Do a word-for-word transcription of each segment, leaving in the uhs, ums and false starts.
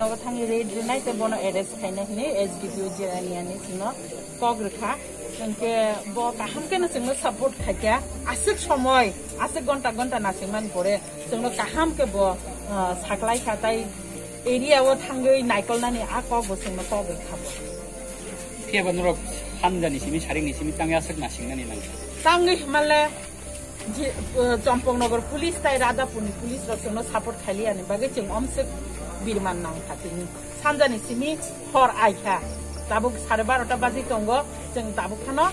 Bo thangwi raid rwnai tei bono arrest khainai hwnwi S D P O Jiraniani chwngno kok rwkha. Hwnkhe bo kaham kheno chwngno support khaikha. Aswk somoi, aswk gonta gonta nasingmani pore chwngno kaham khe bo, ah, saklaikha tei area o thangwi naikolnani a kok bo chwngno kok rwkha bo. Phiya ba norok sanjani simi, saringni simi tangwi aswk nasingnani nangkha. Tangwi hwnmale, je, uh, Champaknagar police tai Radhapurni police rok chwngno support khailiyani bagwi chwng omswk birman nangkha tini. Sanjani simi hor aikha. Tabuk sare barota baji tongo, chwng tabuk phano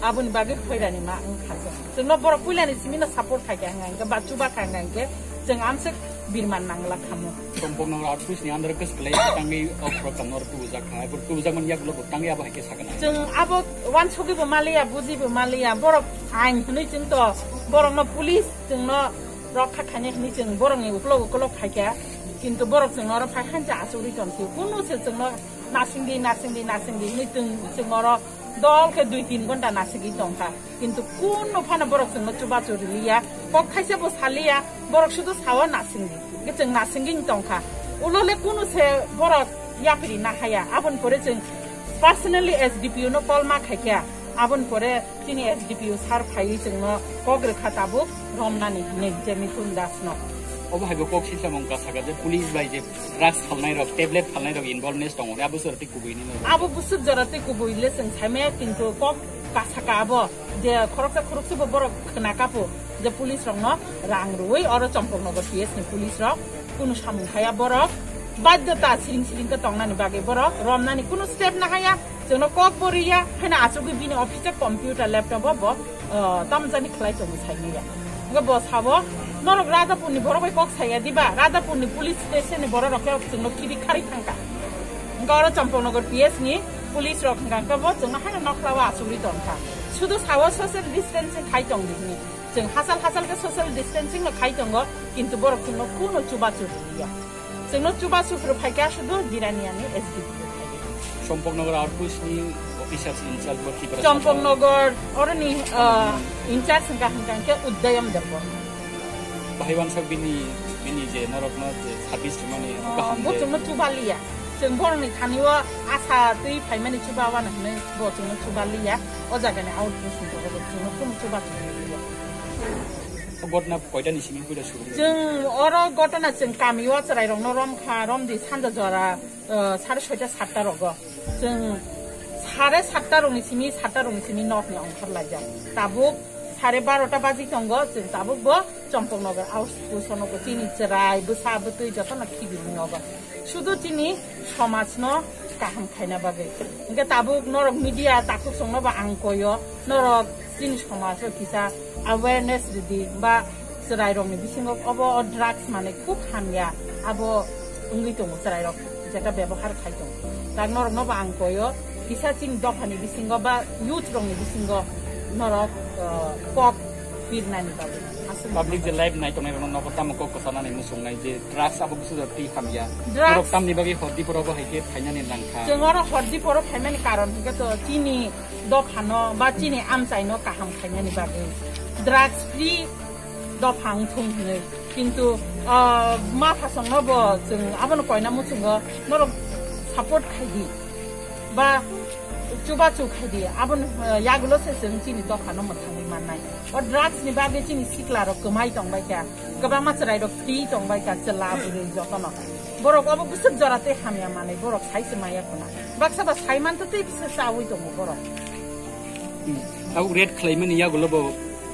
aboni bagwi hoirani ma wngkha chwng. Chwngno borok puilani simino support khaikha hwnka hwnkhe ba chubakha hwnka hwnkhe chwng amswk birman nangla khamu. Champaknagar outpost ni under khe swlai tangwi o program no tubujak kha. Abo tubujak man yak lo tangwi abo hai khe sakana. Chwng abo wansugwi bo maliya, buji bo maliya, borok ain hwnwi chwng to, borok no police chwng no rokha khainai hwnwi chwng borok ni ukulok ukulok khaikha. Kintu borok chwng oro phai hancha achugwi tong si. Kunu se chwng no nasingdi, nasingdi, nasingdi hwnwi chwng, chwng oro dol khe dui tin gonta nasingwi tongkha. Kintu kunu phano borok chwngno chubachu rwliya. Kok khaisa bo saliya, borok sudu sao nasingdi. Hwnkhe chwng nasingwi tongkha. Ulo le kunu se borok yapri nahaya. Aboni pore chwng personally S D P O no call ma khaikha. Aboni pore chini S D P O sir phaiwi chwngno kok rwkha tabuk romnani hinwi je Mithun Das no. Obo hai bo kok sisa mung ka saka je police bai je drugs phalnai rok, tablet phalnai rok involveness tongo. Abo sir Kubui ni no. Abo busuk jora tei kubui le chwng saimaya, kintu kok kasaka abo je khoroksa khoroksa bo borok khna kapo je police rok no rang rwui oro Champaknagar P S ni police rok kunu samung khaya borok baidhota siring siring khe tongnani bagwi borok romnani kunu step na haya chwngno kok bo riya haino achugwi bini office o computer laptop o bo, uh, tamjani khlai tongo saimaya. Hwnkhe bo sabo, "Norok Radhapurni borok bai kok saya diba? Radhapurni police station ni borok rok khe chwngno khibi kharwi thangkha." Hwnkhe oro Champaknagar P S ni police rok hwnkha hwnkhe bo chwngno haino nokhlao achugwi tongkha. Sudu sao social distancing khai tong di hwnwi. Chwng hachal hachal khe social distancing no khai tongo, kintu borok chwngno kunu chubachu rwliya. Chwngno chubachu phuru phaikha sudu Jiraniani S D P O phaikha. Champaknagar outpost ni officers in charge bo Tripura Champaknagar oroni, uh, in charge hwnkha hwnkha hwnkhe Uddayam Debbarma. Bahai wansa bini, bini je norokno je service rwmani, oh, kaham bo je. Chwngno chubaliya. Chwng borokni thani o asa twi phaimani chuba wano hwnwi bo chwngno chubaliya. O jagani outpost ni borok chwngno kunu chuba chubaliya. O gotna koitani simi puila suru? Chwng oro gotna chwng kami o chwrairokno romkha, romdi sanja jora, uh, sare soita satta rogo. Chwng sare satta rokni simi, satta rokni simi nokni ongkhor laijak. Tabuk sare barota baji tongo, chwng tabuk bo Champaknagar outpost o nogo chini chwrai, bwsa, bwtwi jotono khibi nogo. Sudu chini somajno kaham khaina bagwi. Hwnkhe tabuk norok media takhuk songno bo ang koyo, norok chini somaj o kisa awareness ridi, ba chwrairokni bisingo obo o drugs manwi khub hamya, abo wngwi tongo chwrairok jeta bebohar khai tongo. Tak norokno bo ang koyo, kisa chini dophani bisingo ba youth rokni bisingo norok, uh, kok pirnani bagwi. Aswk public je live nai tongnai rokno nogo tamo kok kwchanani muchungnai je drugs abo bwswk jora twi hamya. Drugs. Norok tamni bagwi hordi poro bo hai khe phainani nangkha. Chwng oro hordi poro phaimani karon hwnkhe to chini dophano ba chini amchaino kaham khainani bagwi. Drugs free dopha wngthung hwnwi. Kintu, ah, ma phasongno bo chwng abono koina muchungo norok support khaidi. Ba chubachu khaidi. Aboni, ah, yagulo se chwng chini dophano mwthangwi mannai. O drugs ni bagwi chini sikla rok kwmai tongbai kha. Kwbangma chwrai rok thwi tongbai kha, chwla bwrwi jotono. Borok obo bwswk jora tei hamya manwi borok sai se maya khuna. Baksa ba sai man to tei bwswk chawi tongo borok. Hmm. Tabuk raid khlaimani yagulo bo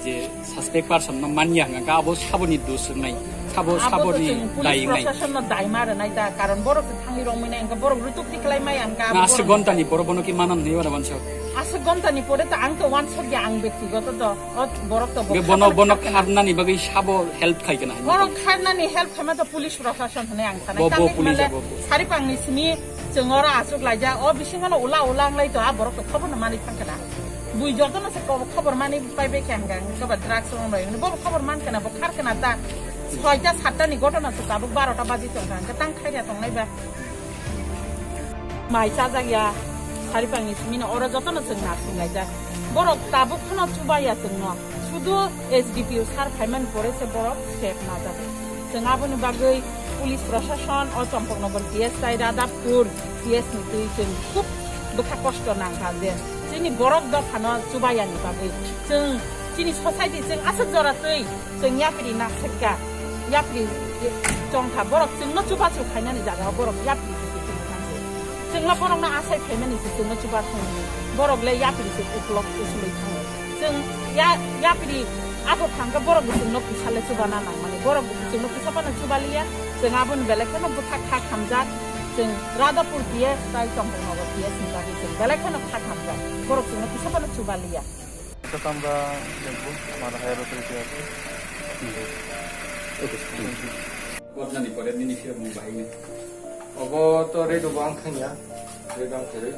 je suspect person no manya hwnka, abo saboni dos wngnai, sabo, abo to saboni chwng police dai wngnai. Proshashan no dai ma rwnai da, karon borok se thangwi rwngmani hwnka, borok rutuk ti khlai maya hwnka, abo na aswk borok gonta ni poro bono ki manan hwnwi ora wansa? Aswk gonta ni pore to ang to wansok ya, ang bektigoto to, o borok to bo be bono, khabor bono kha kena. Kharnani bagwi sabo help khai kena hwnwi borok kha. Kharnani help khaima to police proshashan hwnwi ang sanai. Bo, bo, tangwi police hwnmale abo, bo. Saripangni simi chwng oro aswk laijak, o bisingono ula ula wnglai to, a borok to khobor no manwi thang kena. Bui jotono se ko-, khobor mani pai bai khe hwnka, hwnka ba drugs rong roi hwnwi bo khobor man kena, bo khar kena ta. Soita satta ni gotona se tabuk barota baji tongkha, hwnka tang khaida tongnai ba. Mai chajak ya, Saripangni simino oro jotono chwng narsing laijak. Borok tabuk phano chuba ya chwngno. Sudu S D P O sir phaimani pore se borok step najak. Chwng aboni bagwi Police proshashon o Champaknagar P S tai Radhapur P S ni twi chwng khub bwkha kosto nangkha je chini borok dophano chubaya ni bagwi chwng chini society chwng aswk jora twi chwng yapri nasekka, yapri chongkha, borok chwngno chubachu khainani jagao borok yapri se chwng thangkhe. Chwngno borokno asai phaimani se chwngno chubachu, borok le yapri se uklok usulwi thango. Chwng ya, yapri abo thangkhe borok bo chwngno kisa le chubana nangmani, borok bo chwngno kisa phano chubaliya. Chwng aboni belai kheno bwkha kha khamjak. Chwng Radhapur P S tai Champaknagar P S ni bagwi chwng belai kheno kha khamjak, borok chwngno kisa phano chubaliya. Khe tamra lengkhu, amar higher authority ase. Thank you. Godnani pore nini phirokni bahai nai. Obo to redo bo ang thangya, redo ang kheroi.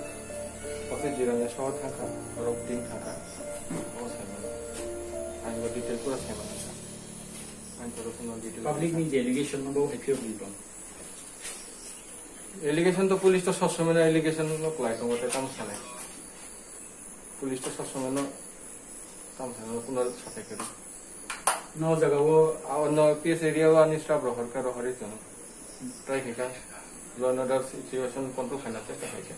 Oke jiranya soho thangkha, orok tin thangkha. O saimano. Ang bo detail pura saimano. Ang to rokno detail. Public ni je allegation no bo hai phirok ni tong. Allegation to police to sob somoi no allegation no kwlai tongo, tei tamo sanai. Police to sob somoi no tamo sanai, kuno sathai khe. No jaga o. A, no P S area o ani staff rok hor khe rohorwi chwng try khe kha, law and order situation control khaina chesta khai kha.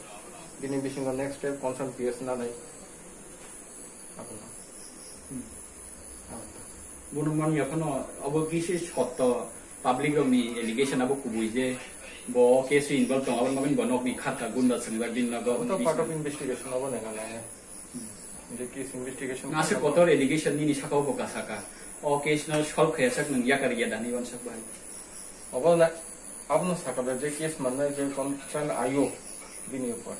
Bini bisingo next step concern P S nanai. Abono. Hmm. Abono. Bono manya phano obo kisi sotto, public rokni allegation abo kubui je bo case o involve tong, aboni bagwi bo nokni kharka gunda swngjak din nogo. Obo to part of investigation, obo nega nai. Hmm. Je case investigation. Nase kotor allegation nini saka obo kasaka. O case no solve khaya sak nwng yakar ya dani wansak bai. Obo na, abono saka je case mannai je concern ayo bini upor.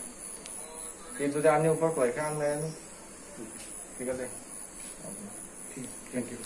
Case jodi ani upor kwlai kha ang nai ani. Thik ase. Thank you.